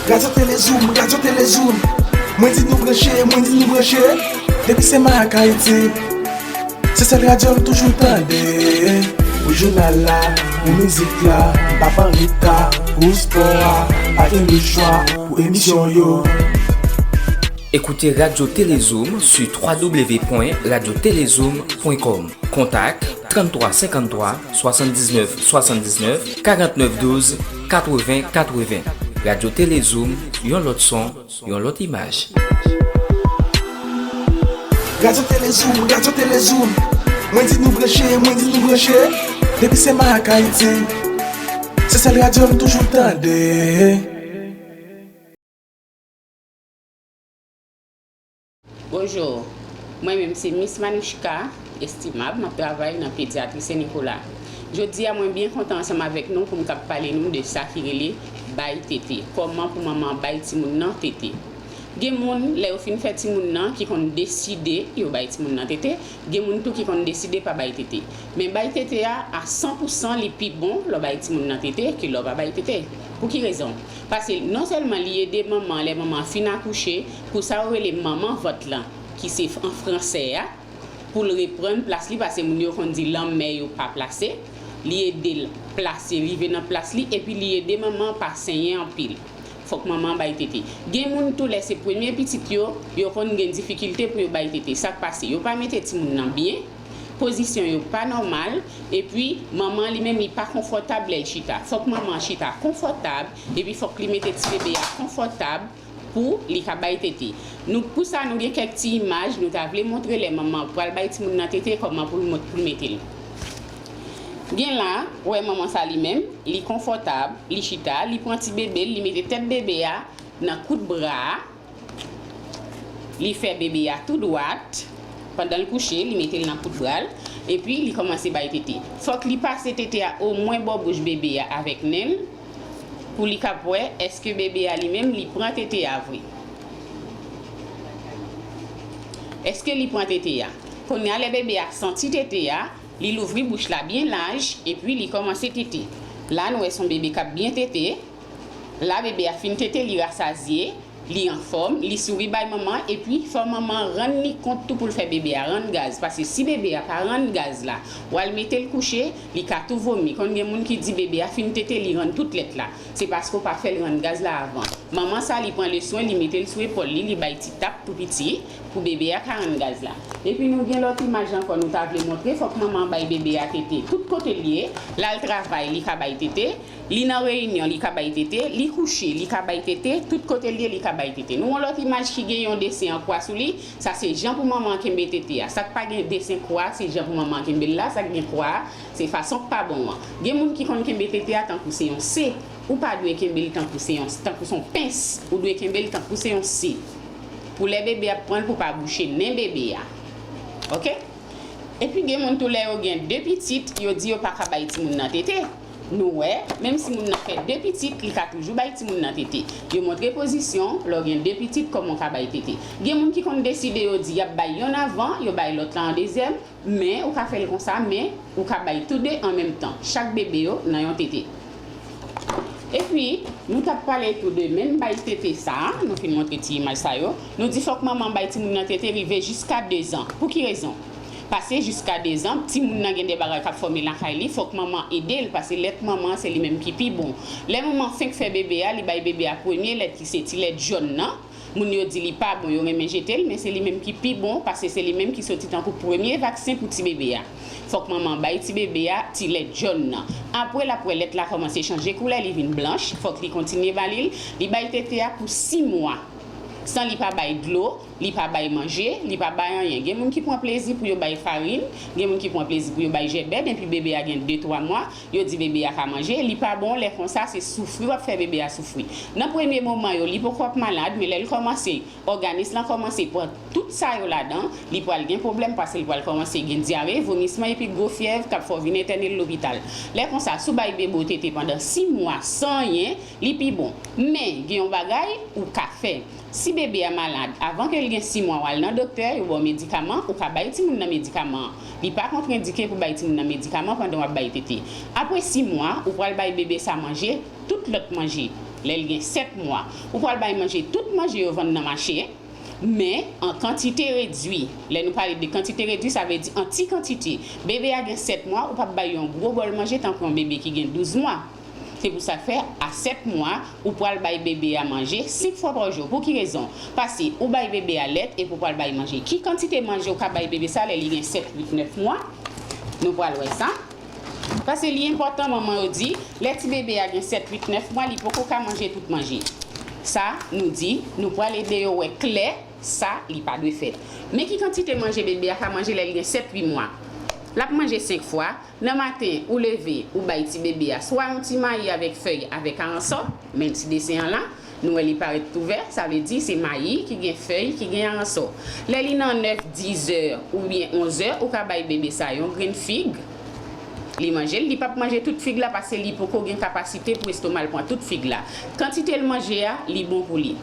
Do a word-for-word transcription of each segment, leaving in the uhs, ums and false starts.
Radyo Telezoom, Radyo Telezoom. Mwen di nou branche, mwen di nou branche. Depi se Mak Ayiti, se sèl radyo m toujou tande. Pou jounal la, pou mizik la, m pa p an reta. Pou spò a, pa gen lechwa pou emisyon yo. Écoutez Radio Télézoom sur trois W point radio télézoom point com. Kontak trannntwa senkanntwa swasanndiznnèf swasanndiznnèf, karantnèf douz katreven katreven. Radyo Telezoom, yon lòt son, yon lòt imaj. Radyo Telezoom, Radyo Telezoom. Mwen di nou branche, mwen di nou branche. Depi se Mak Ayiti, se sèl radyo m toujou tande. Bonjou, mwen menm se Miss Manouchka Estimable, m ap travay nan Pedyatri Sen Nikola. Jodi a mwen byen kontan ansanm avèk nou pou m kab pale nou de sa ki rele bay tete, kòman pou manman bay timoun nan tete. Gen moun, lè yo fin fè timoun nan, ki konn deside yo bay timoun nan tete, gen moun tou ki konn deside pa bay tete. Men bay tete a, a san pou san li pi bon lè w bay timoun nan tete ke lè w pa bay tete. Pou ki rezon? Paske non sèlman li ede manman an lè manman an fin akouche, pou sa yo rele manman vant lan, ki se an fransè a, pou l reprann plas li, paske moun yo konn di lanmè yo pa plase, li ede l plase, rive nan plas li, epi li ede manman an pa senyen anpil. Fòk manman an bay tete. Gen moun tou lè se premye pitit yo, yo konn gen difikilte pou yo bay tete. Sa k pase? Yo pa mete timoun nan byen, pozisyon yo pa nòmal, epi manman an li menm li pa konfòtab lè l chita. Fòk manman an chita konfòtab, epi fòk li mete ti bebe a konfòtab pou li ka bay tete. Nou, pou sa, nou gen kèk ti imaj nou ta vle montre lè manman an pral bay timoun nan tete, kòman pou l mont-, pou l mete l. Gen la, ou wè manman sa li menm, li konfòtab, li chita, li pran ti bebe l, li mete tèt bebe a nan kout bra a, li fè bebe a tou dwat, pandan l kouche, li mete l nan kout bra l, epi li kòmanse bay tete. Fòk li pase tete a omwen bò bouch bebe a avèk nen l, pou li kab wè èske bebe a li menm li pran tete a vre. Èske li pran tete a? Kounye a lè bebe a santi tete a, li louvri bouch la byen laj, epi li kòmanse tete. La nou wè se yon bebe k ap byen tete. La bebe a fin tete, li rasazye, li anfòm, li souri bay manman, epi fò manman an rann li kont tou pou l fè bebe a rann gaz, paske si bebe a pa rann gaz la, w al mete l kouche, li ka tou vomi. Konn gen moun ki di bebe a fin tete, li rann tout lèt la. Se paske w pa fè l rann gaz la avan. Manman sa, li pran le swen, li mete l sou epòl li, li bay ti tap tou piti pou bebe a ka rann gaz la. Epi nou gen lòt imaj ankò nou ta vle montre, fòk manman an bay bebe a tete tout kote l ye, l al travay, li ka bay tete, li nan reyinyon, li ka bay tete, li kouche, li ka bay tete, tout kote l ye, li ka bay tete. Nou yon lòt imaj ki gen yon desen an kwa sou li, sa se jan pou manman an kenbe tete a. Sa k pa gen desen kwa, se jan pou manman an kenbe l la, sa k gen kwa a, se fason k pa bon an. Gen moun ki konn kenbe tete a tankou se yon se. Ou pa dwe kenbe l tankou se yon, tankou se yon pens. Ou dwe kenbe l tankou se yon se. Pou lè bebe ap pran l, pou pa bouche nen bebe a. Oke? Epi gen moun tou lè yo gen de pitit, yo di yo pa ka bay timoun nan tete. Nou wè, menm si moun nan fè de pitit, li ka toujou bay timoun nan tete. Yo montre pozisyon, lè w gen de pitit, kòman w ka bay tete. Gen moun ki konn deside yo di y ap bay yonn avan, yo bay lòt la an dezyèm, men ou ka fè l konsa, men ou ka bay tou de an menm tan. Chak bebe yo nan yon tete. Epi, nou t ap pale tou de menm bay tete sa a, nou fin montre ti imaj sa yo. Nou di fòk manman bay timoun nan tete rive jiska dezan. Pou ki rezon? Pase jiska dezan, timoun nan gen de bagay k ap fòme lakay li, fòk manman ede l, paske lèt manman an se li menm ki pi bon. Lè manman fenk fè bebe a, li bay bebe a premye lèt ki se ti lèt jòn nan. Moun yo di li pa bon, yo renmen jete l, men se li menm ki pi bon, paske se li menm ki soti tankou premye vaksen pou ti bebe a. Fòk manman bay ti bebe a ti lèt jòn nan. Apre l ap wè lèt la kòmanse chanje koulè, li vin blanch, fòk li kontinye ba li l. Li bay tete a pou sis mwa, san li pa bay dlo, li pa bay manje, li pa bay anyen. Gen moun ki pran plezi pou yo bay farin, gen moun ki pran plezi pou yo bay jèbèn, epi bebe a gen de twa mwa, yo di bebe a ka manje, li pa bon, lè konsa se soufri w ap fè bebe a soufri. Nan premye moman yo, li poko ap malad, men lè l kòmanse, òganis lan kòmanse pran tout sa yo ladan, li pral gen pwoblèm paske li pral kòmanse gen dyare, vomisman epi gwo fyèv k ap fè w vin entène l lopital. Lè konsa, si w bay bebe w tete pandan sis mwa san anyen, li pi bon. Men, gen yon bagay ou ka fè. Si bebe a malad, avan ke l gen sis mwa, w al nan doktè, yo ba w medikaman, ou ka bay timoun nan medikaman an. Li pa kontrendike pou bay timoun nan medikaman pandan w ap bay tete. Apre sis mwa, ou pral bay bebe sa manje, tout lòt manje. Lè l gen sèt mwa, ou pral bay manje tout manje yo vann nan mache, men an kantite redui. Lè nou pale de kantite redui, sa vle di an ti kantite. Bebe a gen sèt mwa, ou p ap bay yon gwo bòl manje tankou yon bebe ki gen douz mwa. Se pou sa k fè, a sèt mwa, ou pral bay bebe a manje senk fwa pa jou. Pou ki rezon? Paske ou bay bebe a lèt epi ou pral bay manje. Ki kantite manje ou ka bay bebe sa lè li gen sèt, uit, nèf mwa? Nou pral wè sa. Paske li enpòtan, manman yo di, lè ti bebe a gen sèt, uit, nèf mwa, li poko ka manje tout manje. Sa, nou di, nou pral ede yo wè klè, sa, li pa dwe fèt. Men ki kantite manje bebe a ka manje lè li gen sèt, uit mwa? L ap manje senk fwa. Nan maten, ou leve, ou bay ti bebe a swa yon ti mayi avèk fèy avèk aransò, menm ti desen an la, nou wè li parèt tou vè, sa vle di se mayi ki gen fèy, ki gen aransò. Lè li nan nèf, dizè oubyen onzè, ou ka bay bebe sa yon grenn fig. Li manje l, li p ap manje tout fig la paske li poko gen kapasite pou estoma l pran tout fig la. Kantite l manje a, li bon pou li.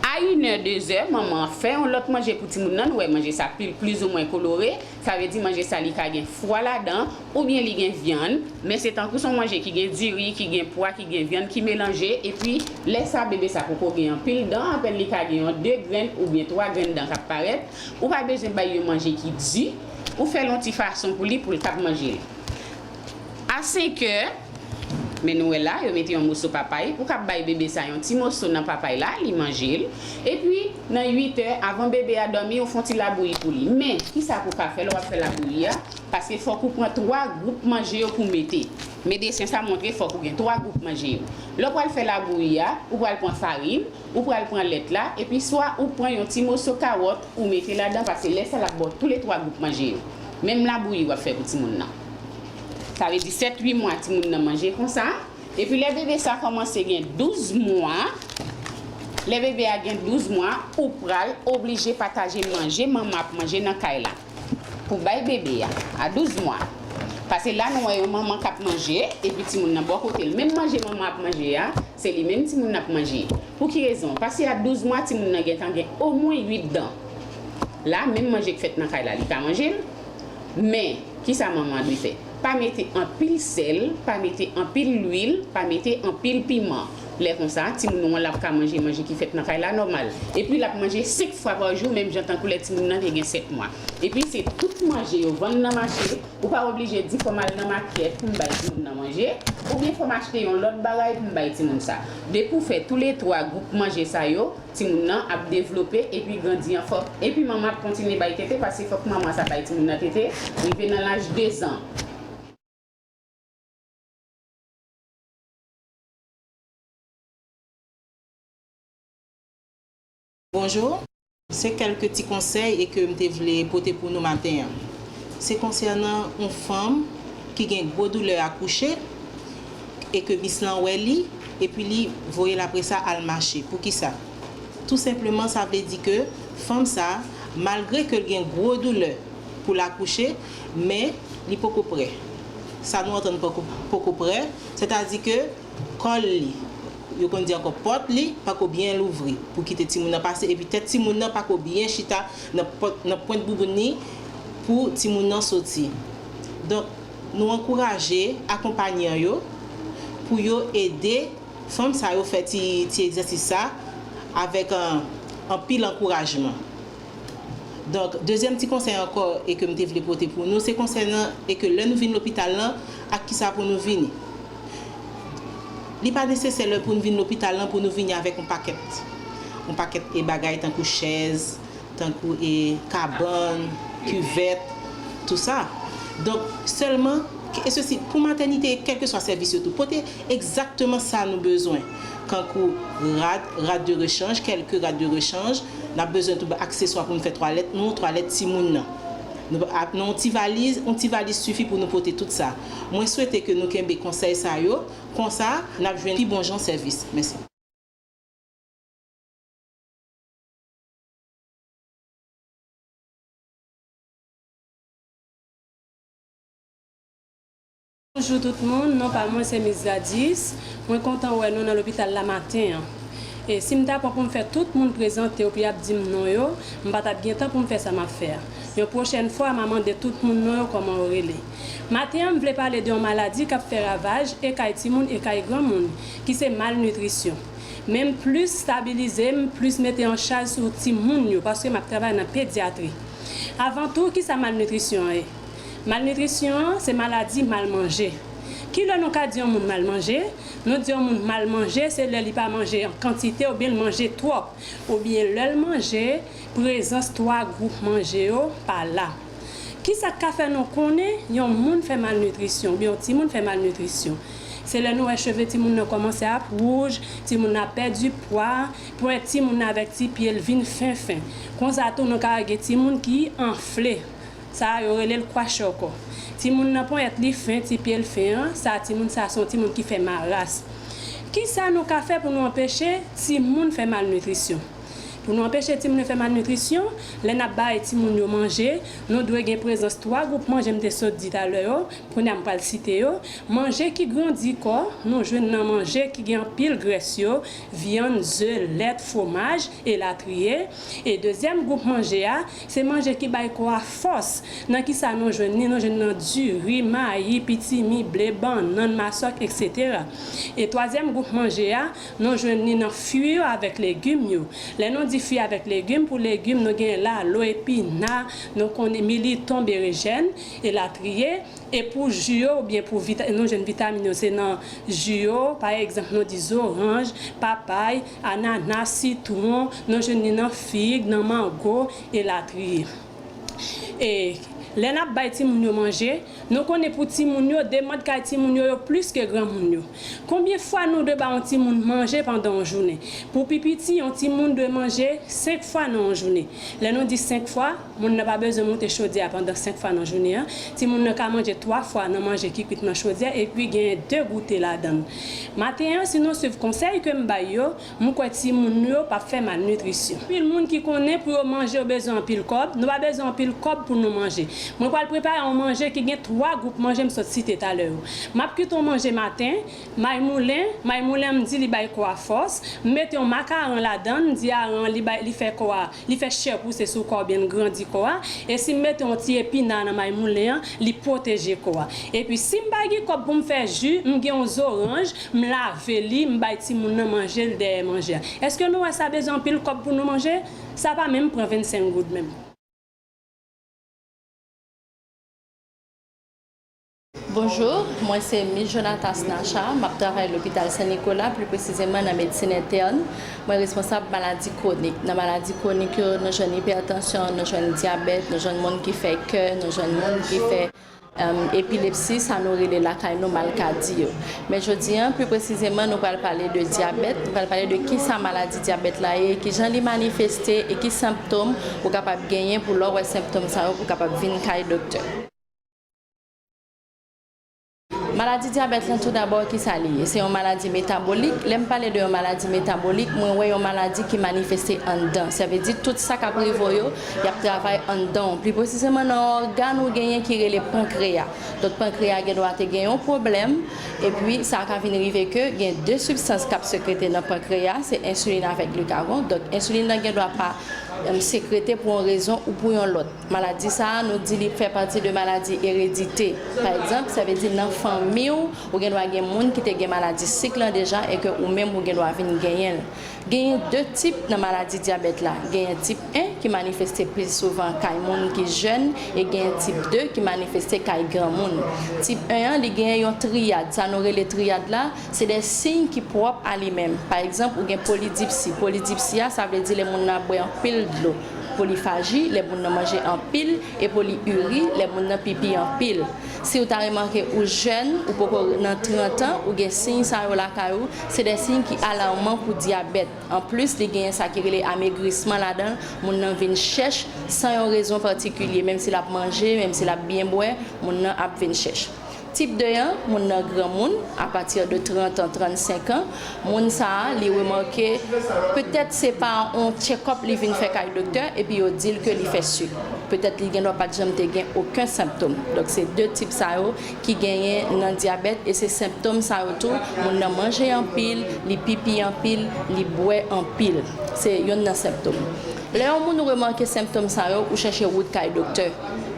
A inè, dezè, manman an fè yon lòt manje pou timoun nan, nou wè manje sa pil plizoumwen kolore. Sa vle di manje sa li ka gen fwa ladan, oubyen li gen vyann, men se tankou se yon manje ki gen diri, ki gen pwa, ki gen vyann ki melanje, epi lè sa bebe sa poko gen anpil dan, apèn li ka gen yon de grenn oubyen twa grenn dan k ap parèt, ou pa bezwen bay yon manje ki di, ou fè l yon ti fason pou li, pou l kab manje l. A senkè, men nou wè la, yo mete yon moso papay, ou kab bay bebe sa yon ti moso nan papay la, li manje l. Epi, nan uitè, avan bebe a dòmi, ou fè yon ti labouyi pou li. Men, kisa pou w ka fè lè w ap fè labouyi a? Paske fòk ou pran twa gwoup manje yo pou w mete. Medesyen sa montre fòk ou gen twa gwoup manje yo. Lè w pral fè labouyi a, ou pral pran farin, ou pral pran lèt la, epi swa ou pran yon ti moso kawòt ou mete ladan, paske lè sa l ap ba w toule twa gwoup manje yo. Menm labouyi w ap fè pou timoun nan. Sa vle di sèt, uit mwa timoun nan manje konsa. Epi lè bebe sa kòmanse gen douz mwa, lè bebe a gen douz mwa, ou pral oblije pataje manje manman ap manje nan kay la. Pou bay bebe a, a douz mwa. Paske la nou wè yon manman k ap manje, epi timoun nan bò kote l. Menm manje manman ap manje a, se li menm timoun nan ap manje. Pou ki rezon? Paske a douz mwa, timoun nan gentan gen omwen uit dan. La, menm manje k fèt nan kay la, li ka manje l. Men, kisa manman an dwe fè? Pa mete anpil sèl, pa mete anpil lwil, pa mete anpil piman. Lè konsa, timoun ou an l ap ka manje manje ki fèt nan kay la nòmal. Epi l ap manje senk fwa pa jou, menm jan tankou lè timoun nan te gen sèt mwa. Epi se tout manje yo vann nan mache, ou pa oblije di fò m al nan makèt pou m bay timoun nan manje, oubyen fò m achte yon lòt bagay pou m bay timoun sa. Depi w fè toule twa gwoup manje sa yo, timoun nan ap devlope epi grandi anfòm. Epi manman ap kontinye bay tete, paske fòk manman sa bay timoun nan tete rive nan laj de zan. Bonjou. Se kèlke ti konsèy e ke m te vle pote pou nou maten an. Se konsènan yon fanm ki gen gwo doulè akouche e ke mis lan wè li, epi li voye l apre sa al mache. Poukisa? Tou senpleman, sa vle di ke fanm sa, malgre ke l gen gwo doulè pou l akouche, men li poko prè. Sa nou antann poko, poko prè, sètadi ke kò l li, yo konn di ankò pòt li, pako byen louvri pou kite timoun nan pase, epi tèt timoun nan pako byen chita nan pòt, nan pwent bouboun li pou timoun nan soti. Donk, nou ankouraje akonpanyan yo pou yo ede fanm sa yo fè ti, ti egzèsis sa avèk, an, anpil ankourajman. Donk, dezyèm ti konsèy ankò e ke m te vle pote pou nou, se konsènan e ke lè nou vin lopital lan, ak kisa pou nou vini. Li pa nesesè lè pou nou vin lopital lan pou nou vini avèk yon pakèt, yon pakèt e bagay tankou chèz, tankou e kabann, kivèt, tou sa. Donk, sèlman, e sesi, pou matènite, kèlkeswa sèvis yo tou, pote egzakteman sa nou bezwen. Kankou rad, rad de rechanj, kèlke rad de rechanj, n ap bezwen tou akseswa pou n fè twalèt nou, twalèt timoun nan. Nou ap, nan yon ti valiz, yon ti valiz sifi pou nou pote tout sa. Mwen swete ke nou kenbe konsèy sa yo, konsa, n ap jwenn pi bon jan sèvis. Mèsi. Bonjou tout moun, non pa mwen se Miss Gladys. Mwen kontan wè nou nan lopital la maten an. E si m ta pran pou m fè tout moun prezante yo, pou y ap di m non yo, m pa t ap gen tan pou m fè sa m ap fè a. Yon pwochèn fwa, m a mande tout moun non yo kòman yo rele. Maten an, m vle pale de yon maladi k ap fè ravaj e kay timoun e kay granmoun, ki se malnitrisyon. Men m plis stabilize, m plis mete an chaj sou timoun yo, paske m ap travay nan pedyatri. Avan tou, ki sa malnitrisyon an ye? Malnitrisyon an, se maladi mal manje. Ki lè nou ka di yon moun mal manje? Nou di yon moun mal manje, se lè li pa manje an kantite oubyen l manje twòp, oubyen lè l manje, prezans twa gwoup manje yo pa la. Ki sa k ka fè nou konnen yon moun fè malnitrisyon oubyen yon timoun fè malnitrisyon? Se lè nou wè cheve timoun nan kòmanse ap wouj, timoun nan ap pèdi pwa, pwen timoun nan avèk ti pye l vin fen fen. Konsa tou, nou ka wè gen timoun ki anfle. Sa a, yo rele l kwachòkò. Timoun nan ponyèt li fen, ti pye l fen an, sa timoun sa a se yon timoun ki fè maras. Ki sa nou ka fè pou nou anpeche timoun fè malnitrisyon? Pou nou anpeche timoun yo fè malnitrisyon, lè n ap bay timoun yo manje, nou dwe gen prezans twa gwoup manje m te sot di talè yo, kounye a m pral site yo. Manje ki grandi kò, nou jwenn nan manje ki gen anpil grès yo, vyann, ze, lèt, fwomaj, elatriye. E dezyèm gwoup manje a, se manje ki bay kò a fòs. Nan ki sa nou jwenn li? Nou jwenn nan diri, mayi, pitimi, ble, bannann, masòk, etsetera. E twazyèm gwoup manje a, nou jwenn li nan fwi yo avèk legim yo. Lè nou di fwi avèk legim, pou legim, nou gen lalo, epina, nou konnen militon, berejèn, elatriye. E pou ji yo, oubyen pou vita-, nou jwenn vitamin yo, se nan ji yo, pa egzanp, nou di zoranj, papay, anana, sitwon, nou jwenn li nan fig, nan mango, elatriye. E lè n ap bay timoun yo manje, nou konnen pou timoun yo, demann kay timoun yo, yo plis ke granmoun yo. Konbyen fwa nou dwe ba yon timoun manje pandan yon jounen? Pou pi piti, yon timoun dwe manje senk fwa nan yon jounen. Lè nou di senk fwa, moun nan pa bezwen moute chodyè a pandan senk fwa nan jounen an. Timoun nan ka manje twa fwa nan manje ki kwit nan chodyè, epi genyen de goute ladan l. Maten an, si nou swiv konsèy ke m bay yo, m kwè timoun yo p ap fè malnitrisyon. Anpil moun ki konnen pou yo manje, yo bezwen anpil kòb. Nou pa bezwen anpil kòb pou nou manje. Mwen pral prepare yon manje ki gen twa gwoup manje m sot site talè yo. M ap kwit yon manje maten, may moulen. May moulen an, m di li bay kò a fòs. M mete yon makaran ladan l, m di aran an, li bay, li fè kò a, li fè chè pouse sou kò a, oubyen l grandi kò a. E si m mete yon ti epina nan may moulen an, li pwoteje kò a. Epi si m pa gen kòb pou m fè ji, m gen yon zoranj, m lave li, m bay timoun nan manje l dèyè manje a. Èske nou wè sa bezwen anpil kòb pou nou manje? Sa pa menm pran vennsenk goud menm. Bonjou, mwen se Miss Jonatas Nacha, m ap travay lopital Sen Nikola, pli presizeman nan medsin entèn. Mwen responsab maladi kwonik. Nan maladi kwonik yo, nou jwenn ipètansyon, nou jwenn dyabèt, nou jwenn moun ki fè kè, nou jwenn moun ki fè, em, epilepsi, sa nou rele lakay nou malkadi yo. Men jodi a, pli presizeman, nou pral pale de dyabèt, nou pral pale de ki sa maladi dyabèt la ye, ki jan li manifeste e ki senptòm ou kapab genyen pou lè w wè senptòm sa yo, ou kapab vin kay doktè. Maladi dyabèt lan, toudabò, ki sa li ye? Se yon maladi metabolik. Lè m pale de yon maladi metabolik, mwen wè yon maladi ki manifeste anndan. Sa vle di tout sa k ap rive w yo, y ap travay anndan w. Pli presizeman, nan ògàn ou genyen ki rele pankreya. Donk, pankreya gendwa te gen yon pwoblèm, epi sa ka vin rive ke gen de sibstans k ap sekrete nan pankreya, se ensilin avèk glikagon. Donk, ensilin nan gendwa pa, em, sekrete pou yon rezon ou pou yon lòt. Maladi sa a, nou di li fè pati de maladi eredite. Pa egzanp, sa vle di nan fanmi w, ou gendwa gen moun ki te gen maladi sik lan deja e ke ou menm ou gendwa vin genyen l. Genyen de tip nan maladi dyabèt la. Genyen tip en ki manifeste pi souvan kay moun ki jèn e genyen tip de ki manifeste kay granmoun. Tip en an, li genyen yon triyad. Sa nou rele triyad la, se de siy ki pwòp a li menm. Pa egzanp, ou gen polidipsi. Polidipsi a, sa vle di lè moun nan ap bwè anpil dlo. Polifaji, lè moun nan manje anpil, e poliuri, lè moun nan pipi anpil. Si w ta remake ou jèn, ou poko nan trant an, ou gen siy sa yo lakay ou, se de siy ki alaman pou dyabèt. Anplis, li genyen sa ki rele amegrisman ladan l, moun nan vin chèch san yon rezon patikilye, menm si l ap manje, menm si l ap byen bwè, moun nan ap vin chèch. Tip de an, moun nan granmoun, apati de trant an, trannsenk an, moun sa a, li remake, petèt se pa yon tchekòp li vin fè kay doktè, epi yo di l ke li fè sik. Petèt li gendwa pa t janm te gen okenn senptòm. Donk, se de tip sa yo ki genyen nan dyabèt, e se senptòm sa yo tou, moun nan manje anpil, li pipi anpil, li bwè anpil. Se yonn nan senptòm. Lè yon moun ou remake senptòm sa yo, ou chèche wout kay doktè.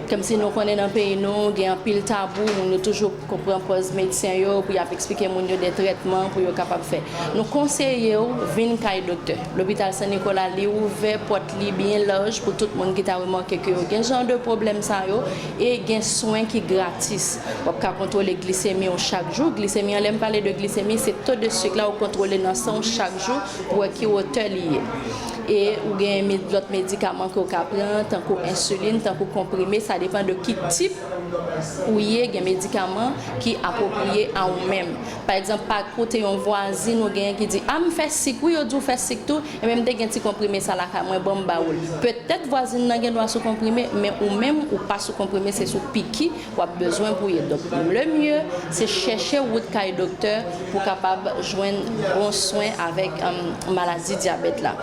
Kòmsi nou konnen nan peyi nou, gen anpil tabou, moun yo toujou pran pòz medsen yo pou y ap eksplike moun yo de trètman pou yo kapab fè. Nou konseye w vin kay doktè. Lopital Sen Nikola, li ouvè pòt li byen laj pou tout moun ki ta remake ke yo gen jan de pwoblèm sa yo e gen swen ki gratis. W ap ka kontwole glisemi w chak jou. Glisemi an, lè m pale de glisemi, se to de sik la ou kontwole nan san w chak jou pou wè ki wotè li ye. E ou gen me-, lòt medikaman ke w ka pran, tankou ensilin, tankou konprime, sa depann de ki tip ou ye, gen medikaman ki apwopriye a ou menm. Pa egzanp, pa koute yon vwazin ou genyen ki di, "A, m fè sik wi, yo di w fè sik tou, e men m te gen ti konprime sa lakay mwen, ban m ba ou l." Petèt vwazin nan gen dwa sou konprime, men ou menm, ou pa sou konprime, se sou piki w ap bezwen pou ye. Donk, le mieux, se chèche wout kay doktè pou kapab jwenn bon swen avèk, um, maladi dyabèt la.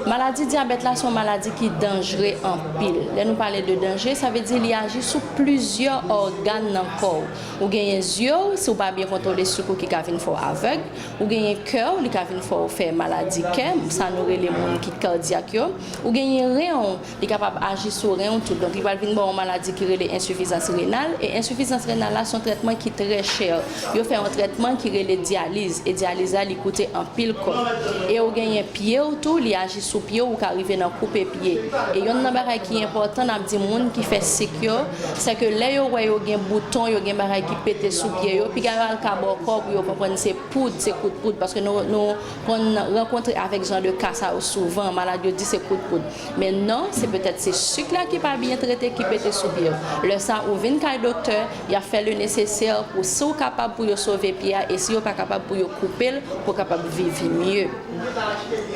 Maladi dyabèt la se yon maladi ki danjre anpil. Lè nou pale de danje, sa vle di li aji sou plizyè ògàn nan kò w. Ou genyen zye w, si w pa byen kontwole sik ou ki ka vin fè w avèg. Ou genyen kè w, li ka vin fè w fè maladi kè, sa nou rele moun ki kadyak yo. Ou genyen ren w, li kapab aji sou ren w tou. Donk, li pral vin ba w yon maladi ki rele ensifizans renal. E ensifizans renal la, se yon trètman ki trè chè. Yo fè yon trètman ki rele dyaliz. E dyaliz la, li koute anpil kòb. E ou genyen pye w tou, li aji sou pye w, ou ka rive nan koupe pye. E yonn nan bagay ki enpòtan, n ap di moun ki fè sik yo, se ke lè yo wè yo gen bouton, yo gen bagay ki pete sou pye yo, piga yo al ka bòkò pou yo konprann se poud, se kout poud, paske nou, nou konn rankontre avèk jan de ka sa yo souvan, malad yo di se kout poud. Men non, se petèt se sik la ki pa byen trete ki pete sou pye w. Lè sa, ou vin kay doktè, y ap fè le nesesè pou, si w kapab, pou yo sove pye a, e si yo pa kapab, pou yo koupe l, pou w kapab viv mye.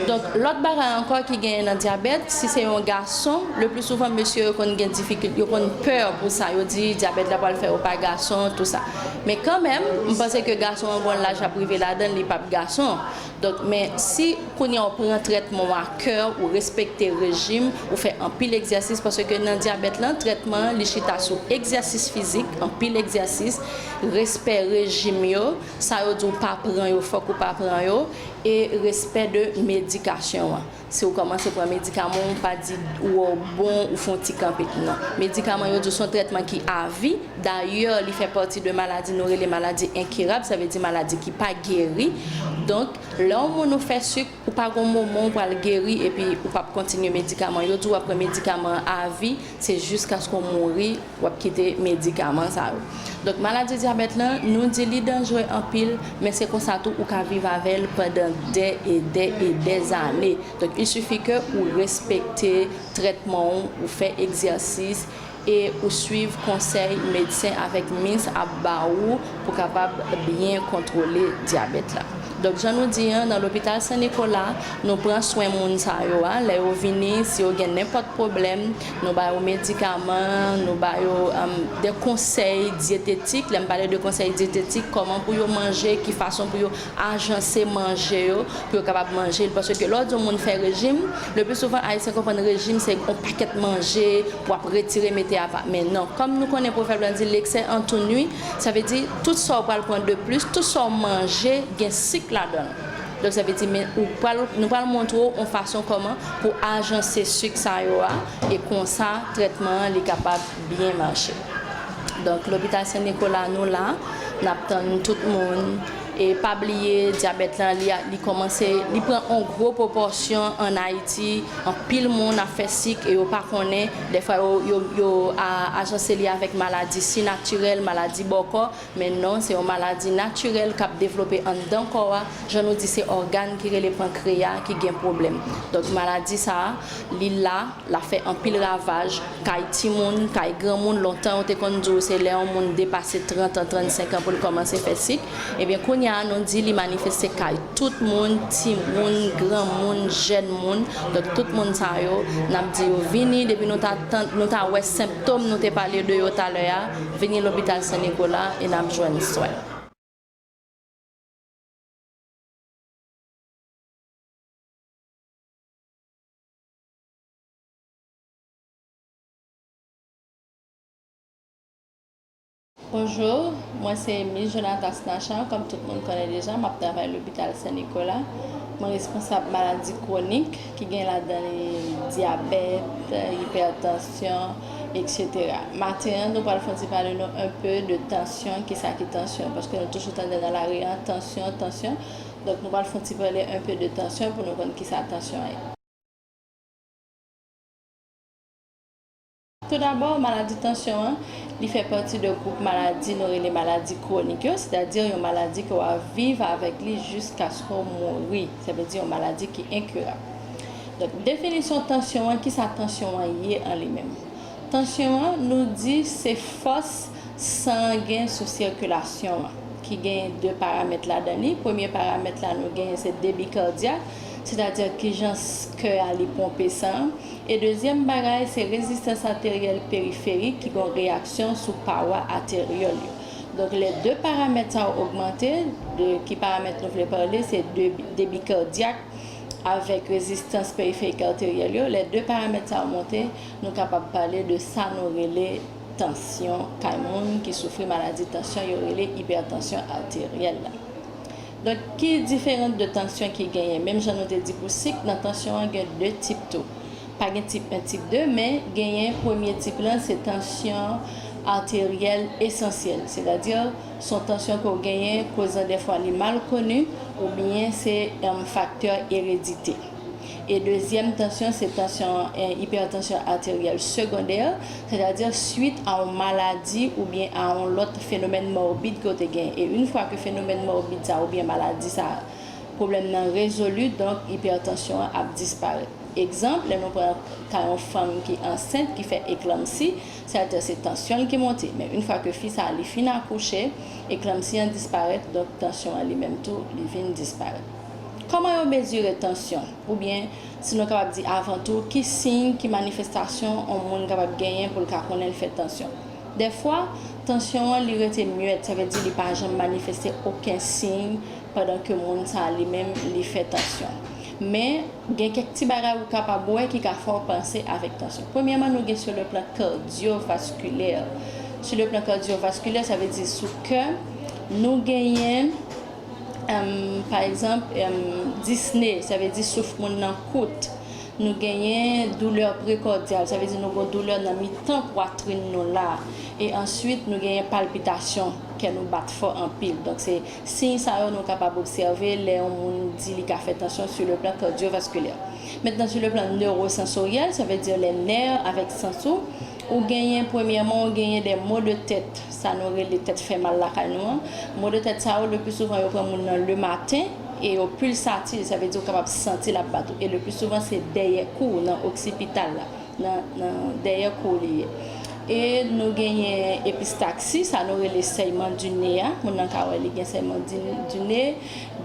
Donk, lòt bagay ankò ki genyen nan dyabèt, si se yon gason, le pli souvan, mesye yo konn gen difikil-, yo konn pè pou sa, yo di dyabèt la pral fè yo pa gason, tou sa. Men kanmenm, m panse ke gason an gon laj ap rive ladan l, li p ap gason. Donk, men si kounye a w pran trètman w a kè, ou respekte rejim, ou fè anpil egzèsis, paske nan dyabèt lan, trètman an, li chita sou egzèsis fizik, anpil egzèsis, respè rejim yo, sa yo di w pa pran yo, fòk ou pa pran yo, e respè de medikasyon an. Si w kòmanse pran medikaman w, pa di ou wè w bon, ou fè yon ti kanpe. Non. Medikaman yo di w se yon trètman ki avi. Dayè, li fè pati de maladi nou rele maladi enkirab, sa vle di maladi ki pa geri. Donk, lè yon moun ou fè sik, ou pa gon moman w pral geri epi ou p ap kontinye medikaman. Yo di w w ap pran medikaman an avi, se jiskaske w mouri, w ap kite medikaman sa yo. Donk, maladi dyabèt lan, nou di li danjre anpil, men se konsa tou ou ka viv avè l pandan dè e dè e dè zane. Donk, il suffit ke ou respekte trètman w, ou fè egzèsis e ou swiv konsèy medsen avèk mis ap ba ou pou kapab byen kontwole dyabèt la. Donk, jan nou di an, nan lopital Sen Nikola, nou pran swen moun sa yo a. Lè yo vini, si yo gen nenpòt pwoblèm, nou ba yo medikaman, nou ba yo, um, de konsèy dyetetik. Lè m pale de konsèy dyetetik, kòman pou yo manje, ki fason pou yo ajanse manje yo, pou yo kapab manje l. Paske lè w di yon moun fè rejim, le pli souvan, Ayisyen konprann rejim se yon pakèt manje pou w ap retire, mete apa. Men non, kòm nou konnen pwovèb lan di, l'excès en tout nuit, sa vle di, tout sa w pral pran de plis, tout sa w manje, gen sik ladan l. Donk, sa vle di, men ou pral, nou pral montre w yon fason kòman pou ajanse sik sa yo a, e konsa, trètman an, li kapab byen mache. Donk, lopital Sen Nikola, nou la, n ap tann tout moun. E pa bliye, dyabèt lan, li, li kòmanse, li pran yon gwo pwopòsyon ann Ayiti. Anpil moun ap fè sik e yo pa konnen. Dèfwa, yo, yo, yo a, ajanse li avèk maladi si natirèl, maladi bòkò. Men non, se yon maladi natirèl k ap devlope anndan kò a. Jan nou di, se ògàn ki rele pankreya ki gen pwoblèm. Donk, maladi sa a, li la, l ap fè anpil ravaj kay timoun, kay granmoun. Lontan, yo te konn di w se lè yon moun depase trant an, trannsenk an pou l kòmanse fè sik. Ebyen, kounye a, nou di li manifeste kay tout moun, timoun, granmoun, jèn moun. Donk, tout moun sa yo, n ap di yo vini, depi nou ta tann, nou ta wè senptòm nou te pale de yo talè a, vini lopital Sen Nikola e n ap jwenn swen. Bonjou, mwen se Miss Jonathan Snachan, kòm tout moun konnen deja, m ap travay lopital Sen Nikola. Mwen responsab maladi kwonik ki gen ladan li dyabèt, ipètansyon, et cetera. Maten an, nou pral fè yon ti pale nou un peu de tansyon, kisa ki tansyon, paske nou toujou tande nan lari a, tansyon, tansyon. Donk, nou pral fè yon ti pale un peu de tansyon pou nou konn kisa tansyon an ye. Toudabò, maladi tansyon an, li fè pati de gwoup maladi nou rele maladi kwonik yo, sètadi yon maladi ke w ap viv avèk li jiskaske w mouri. Sa vle di yon maladi ki enkirab. Donk, definisyon tansyon an, kisa tansyon an ye an li menm? Tansyon an, nou di se fòs san an gen sou sikilasyon an, ki gen de paramèt ladan li. Premye paramèt la nou genyen se debi kadyak, sètadi kijan kè a li ponpe san an. E dezyèm bagay, se rezistans ateryèl periferik ki gen yon reyaksyon sou pawa ateryèl yo. Donk, lè de paramèt sa yo ogmante, de ki paramèt nou vle pale, se de, debi kadyak avèk rezistans periferik ateryèl yo, lè de paramèt sa yo monte, nou kapab pale de sa nou rele tansyon kay moun ki soufri maladi tansyon, yo rele ipètansyon ateryèl la. Donk, ki diferan de tansyon ki genyen? Menm jan nou te di pou sik, nan tansyon an gen de tip tou. Pa gen tip en, tip de, men genyen premye tip lan, se tansyon ateryèl esansyèl. Sètadi, se yon tansyon ke w genyen, kozan dèfwa li mal koni, oubyen se, em, faktè eredite. E dezyèm tansyon, se tansyon, eh, ipètansyon ateryèl segondè, sètadi swit a yon maladi oubyen a yon lòt fenomèn mòbid ke w te gen. E yon fwa ke fenomèn mòbid sa oubyen maladi sa, pwoblèm nan rezoli, donk ipètansyon an ap disparèt. Egzanp, lè nou pran ka yon fanm ki ansent, ki fè eklanpsi, sètadi se tansyon l ki monte. Men yon fwa ke fi sa li fin akouche, eklanpsi an disparèt, donk tansyon an li menm tou, li vin disparèt. Kòman yo mezire tansyon? Oubyen, si nou kapab di avan tou, ki siy, ki manifestasyon yon moun kapab genyen pou l ka konnen l fè tansyon? Dèfwa, tansyon an li rete myèt, sa vle di li pa janm manifeste okenn siy pandan ke moun sa li menm li fè tansyon. Men, gen kèk ti bagay ou kapab wè ki ka fè w panse avèk tansyon. Premyèman, nou gen sur le plan cardiovasculaire. Sur le plan cardiovasculaire, sa vle di sou kè, nou genyen, em, pa egzanp, em, disne, sa vle di souf moun nan kout. Nou genyen doulè prekòdyal, sa vle di nou gen doulè nan mitan pwatrin nou la. E answit, nou genyen palpitasyon, kè nou bat fò anpil. Donk, se siy sa yo nou kapab obsève lè yon moun di li ka fè tansyon sur le plan cardiovasculaire. Mentnan, sur le plan neurosensoryèl, sa vle di lè nè avèk sans ou, ou genyen, premyèman, ou genyen des maux de tête, sa nou rele tèt fè mal lakay nou an. Maux de tête sa yo, le plus souvent, yo pran moun nan le maten, e yo pulsatil, sa vle di ou kapab santi l ap bat ou. E le plus souvent, se dèyè kou w, nan oksipital la, nan, nan dèyè kou w li ye. E nou genyen epistaksi, sa nou rele saignement du nez a. Moun nan ka wè li gen saignement du, du nez,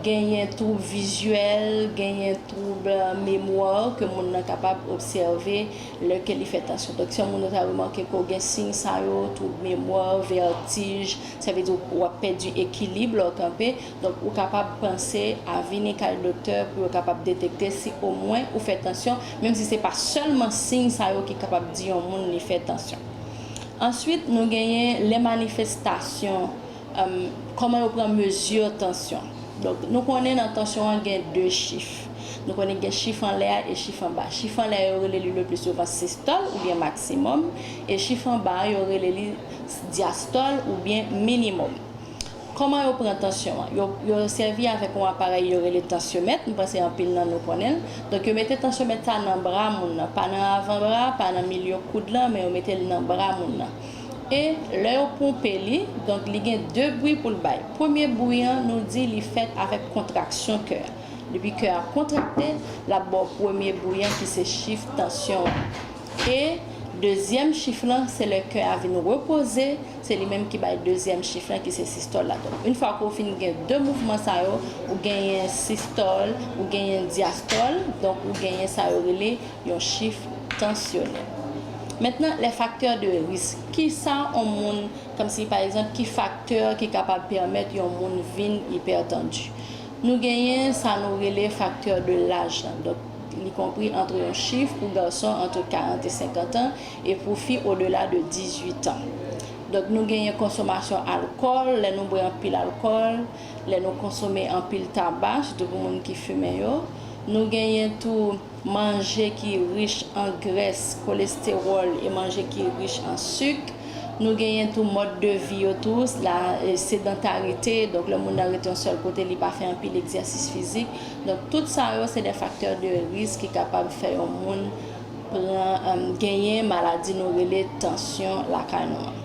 genyen twoub vizyèl, genyen twoub, eh, memwa ke moun nan kapab obsève lè ke li fè tansyon. Donk, si yon moun ou ta remake ke w gen siy sa yo, twoub memwa, vètij, sa vle di w ap pèdi ekilib lè w kanpe. Donk, ou kapab panse a vini kay doktè pou yo kapab detekte si omwen ou fè tansyon, menm si se pa sèlman siy sa yo ki kapab di yon moun li fè tansyon. Answit, nou genyen lè manifestasyon, em, kòman yo pran mezi tansyon. Donk, nou konnen nan tansyon an gen de chif. Nou konnen gen chif anlè a e chif anba. Chif anlè a, yo rele li le plus souvent sistòl oubyen maksimòm, e chif anba a, yo rele li dyastòl oubyen minimòm. Kòman yo pran tansyon an? Yo, yo sèvi avèk yon aparèy yo rele tansyomèt, m panse anpil nan nou konnen l. Donk, yo mete tansyomèt sa nan bra moun nan, pa nan avanbra, pa nan milye koud lan, men yo mete l nan bra moun nan. E lè yo ponpe li, donk, li gen de bri pou l bay. Premye bri an, nou di li fèt avèk kontraksyon kè a. Depi kè a kontrakte, l ap ba w premye bri an ki se chif tansyon an. E dezyèm chif lan, se lè kè a vin repoze, se li menm ki bay dezyèm chif lan ki se sistòl la. Donk, yon fwa ke w fin gen de mouvman sa yo, ou genyen sistòl, ou genyen dyastòl, donk ou genyen sa yo rele yon chif tansyonèl. Mentnan, les facteurs de risque. Kisa yon moun, kòmsi pa egzanp, ki faktè ki kapab pèmèt yon moun vin ipètandi? Nou genyen sa nou rele facteur de l'âge lan. Donk, li konpri ant yon chif pou gason ant karant e senkant an e pou fi odela de dizuit an. Donk, nou genyen konsomasyon alkòl, lè nou bwè anpil alkòl, lè nou konsome anpil taba, sitou pou moun ki fimen yo. Nou genyen tou manje ki rich an grès, kolestewòl e manje ki rich an sik. Nou genyen tou mòd de vi yo tou, la, e, sedantarite, donk lè moun nan rete yon sèl kote, li pa fè anpil egzèsis fizik. Donk tout sa yo se de faktè de risk ki kapab fè yon moun pran, em, genyen maladi nou rele tansyon lakay nou an.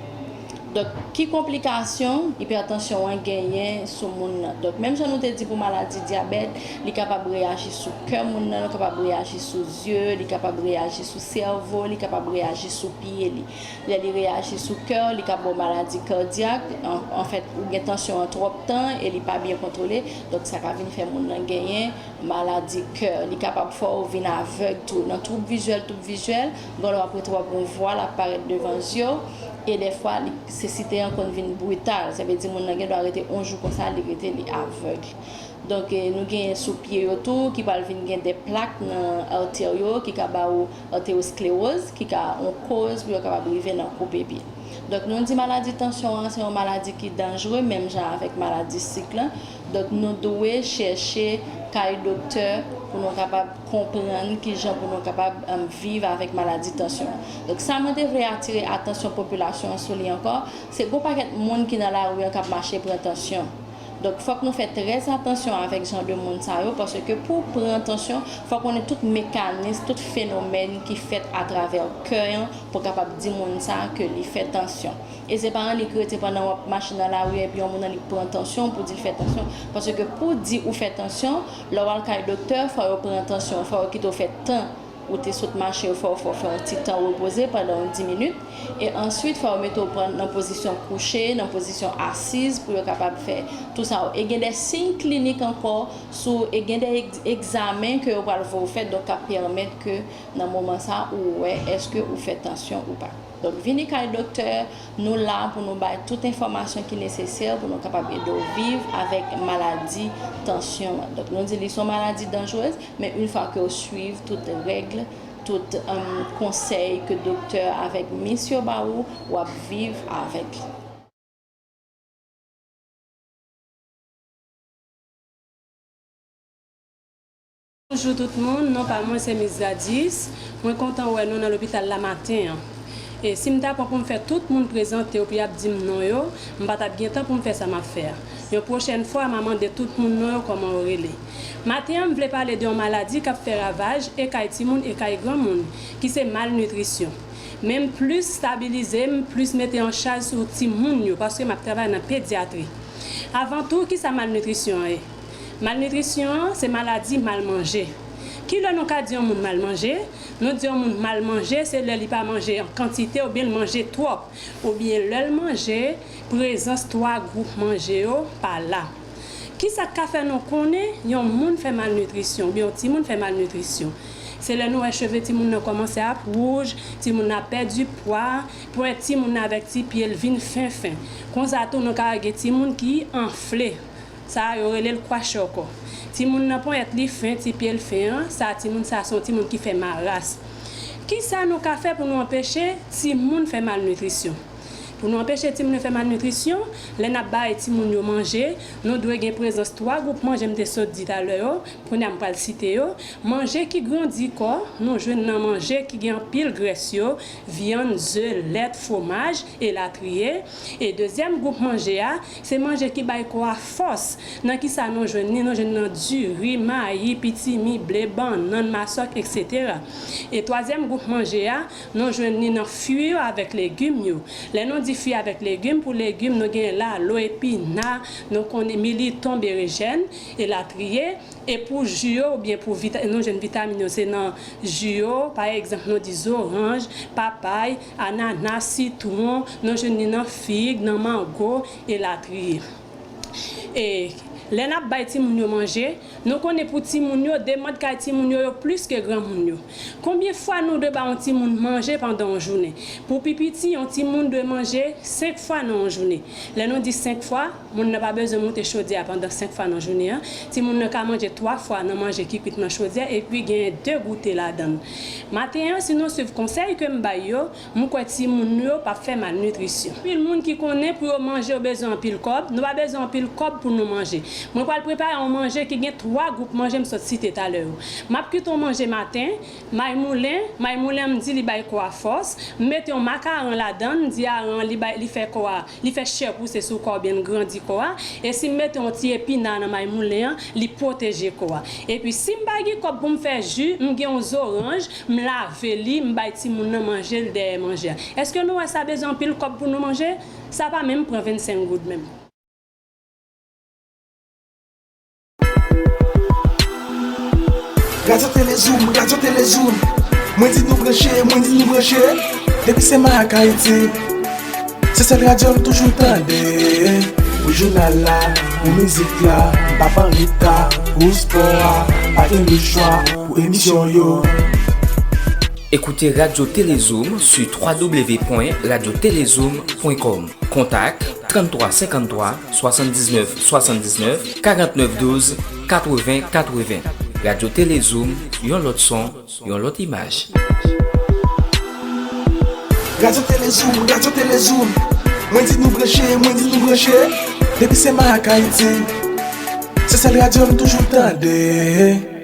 Donk, ki konplikasyon ipètansyon an genyen sou moun nan? Donk, menm jan nou te di pou maladi dyabèt, li kapab reyaji sou kè moun nan, li kapab reyaji sou zye, li kapab reyaji sou sèvo, li kapab reyaji sou pye li. Lè li reyaji sou kè, li ka ba w maladi kadyak. An, anfèt, ou gen tansyon an twòp tan e li pa byen kontwole, donk sa ka vin fè moun nan genyen maladi kè. Li kapab fè w vin avèg tou. Nan twoub vizyèl, twoub vizyèl, gen lè w ap rete w ap wè yon vwal ap parèt devan zye w, e dèfwa, li, sesite an konn vin brital. Sa vle di moun nan gen dwa rete yon jou konsa, li rete, li avèg. Donk, e, nou genyen sou pye yo tou, ki pral vin gen de plak nan atè yo, ki ka ba ou aterosklewoz, ki ka yon koz pou yo kapab rive nan koupe pye. Donk, nou di maladi tansyon an, se yon maladi ki danjre, menm jan avèk maladi sik lan. Donk, nou dwe chèche kay doktè pou nou kapab konprann ki jan pou nou kapab, em, viv avèk maladi tansyon an. Donk, sa mwen te vle atire atansyon popilasyon an sou li ankò, se gwo pakèt moun ki nan lari an k ap mache pran tansyon. Donk, fòk nou fè trè atansyon avèk jan de moun sa yo, paske pou w pran tansyon, fòk w konnen tout mekanis, tout fenomèn ki fèt atravè kè an pou w kapab di moun sa ke li fè tansyon. E se pa annik rete pandan w ap mache nan lari epi yon moun annik pran tansyon pou di l fè tansyon. Paske pou di ou fè tansyon, lè w al kay doktè, fò yo pran tansyon, fò yo kite w fè tan ou te sot mache yo, fò, fò, fò w fè yon ti tan repoze pandan yon dis minit. E answit, fò yo mete w pran nan pozisyon kouche, nan pozisyon asiz pou yo kapab fè tou sa yo. E gen de siy klinik ankò sou, e gen de egz-, egzamen ke yo pral voye w fè, donk k ap pèmèt ke nan moman sa ou wè èske ou fè tansyon ou pa. Donk, vini kay doktè, nou la pou nou bay tout enfòmasyon ki nesesè pou nou kapab ede w viv avèk maladi tansyon an. Donk, nou di li se yon maladi danjrez, men yon fwa ke w swiv tout règ, tout, em, konsèy ke doktè avèk mis yo ba ou, w ap viv avèk li. Bonjou tout moun, non pa mwen se Miss Gladys. Mwen kontan wè nou nan lopital la maten an. E si m ta pran pou m fè tout moun prezante yo pou y ap di m non yo, m pa t ap gen tan pou m fè sa m ap fè a. Yon pwochèn fwa, m a mande tout moun non yo, kòman yo rele. Maten an, m vle pale de yon maladi k ap fè ravaj e kay timoun e kay granmoun, ki se malnitrisyon. Men m plis stabilize, m plis mete an chaj sou timoun yo, paske m ap travay nan pedyatri. Avan tou, ki sa malnitrisyon an ye? Malnitrisyon an, se maladi mal manje. Ki lè nou ka di yon moun mal manje? Nou di yon moun mal manje, se lè li pa manje an kantite oubyen l manje twòp, oubyen lè l manje, prezans twa gwoup manje yo pa la. Ki sa k ka fè nou konnen yon moun fè malnitrisyon oubyen yon timoun fè malnitrisyon? Se lè nou wè cheve timoun nan kòmanse ap wouj, timoun nan ap pèdi pwa, pwen timoun nan avèk ti pye l vin fen fen. Konsa tou, nou ka wè gen timoun ki anfle. Sa a, yo rele l kwachòkò. Timoun nan ponyèt li fen, ti pye l fen an, sa a, timoun sa a se yon timoun ki fè maras. Ki sa nou ka fè pou nou anpeche timoun fè malnitrisyon? Pou nou anpeche timoun yo fè malnitrisyon, lè n ap bay timoun yo manje, nou dwe gen prezans twa gwoup manje m te sot di talè yo, kounye a m pral site yo. Manje ki grandi kò, nou jwenn nan manje ki gen anpil grès yo, vyann, ze, lèt, fwomaj, elatriye. E dezyèm gwoup manje a, se manje ki bay kò a fòs. Nan ki sa nou jwenn li? Nou jwenn nan diri, mayi, pitimi, ble, bannann, masòk, etsetera. E twazyèm gwoup manje a, nou jwenn li nan fwi yo avèk legim yo. Lè nou di fwi avèk legim, pou legim, nou gen lalo, epina, nou konnen militon, berejèn, elatriye. E pou ji yo, oubyen pou vita-, nou jwenn vitamin yo, se nan ji yo, pa egzanp, nou di zoranj, papay, anana, sitwon, nou jwenn li nan fig, nan mango, elatriye. E lè n ap bay timoun yo manje, nou konnen pou timoun yo, demande kay timoun yo, yo plis ke granmoun yo. Konbyen fwa nou dwe ba yon timoun manje pandan yon jounen? Pou pi piti, yon timoun dwe manje senk fwa nan yon jounen. Lè nou di senk fwa, moun nan pa bezwen moute chodyè a pandan senk fwa nan jounen an. Timoun nan ka manje twa fwa nan manje ki kwit nan chodyè, epi genyen de goute ladan l. Maten an, si nou swiv konsèy ke m bay yo, m kwè timoun yo p ap fè malnitrisyon. Anpil moun ki konnen pou yo manje, yo bezwen anpil kòb. Nou pa bezwen anpil kòb pou nou manje. Mwen pral prepare yon manje ki gen twa gwoup manje m sot site talè yo. M ap kite yon manje maten, may moulen, may moulen an m di li bay kò a fòs, m mete yon makaron ladan l, m di aran an li bay, li fè kò a, li fè chè pouse sou kò a oubyen l grandi kò a, e si m mete yon ti epina nan may moulen an, li pwoteje kò a. Epi si m pa gen kòb pou m fè ji, m gen yon zoranj, m lave li, m bay timoun nan manje l dèyè manje a. Èske nou wè sa bezwen anpil kòb pou nou manje? Sa pa menm pran vennsenk goud menm. Radyo Telezoum, Radyo Telezoum. Mwen di nou branche, mwen di nou branche. Depi se Marak Ayiti, se sèl radyo m toujou tande. Pou jounal la, pou mizik la, m pap an reta. Pou spò a, pa gen lechwa pou emisyon yo. Écoutez Radio Télézoom sur trois W point radio télézoom point com. Contact trente-trois cinquante-trois soixante-dix-neuf soixante-dix-neuf, quarante-neuf douze, quatre-vingts quatre-vingts. Radio Télézoom, yon lòt son, yon lòt imaj. Radyo Telezoum, Radyo Telezoum. Mwen di nou branche, mwen di nou branche. Depi se Marak Ayiti, se sèl radyo m toujou tande.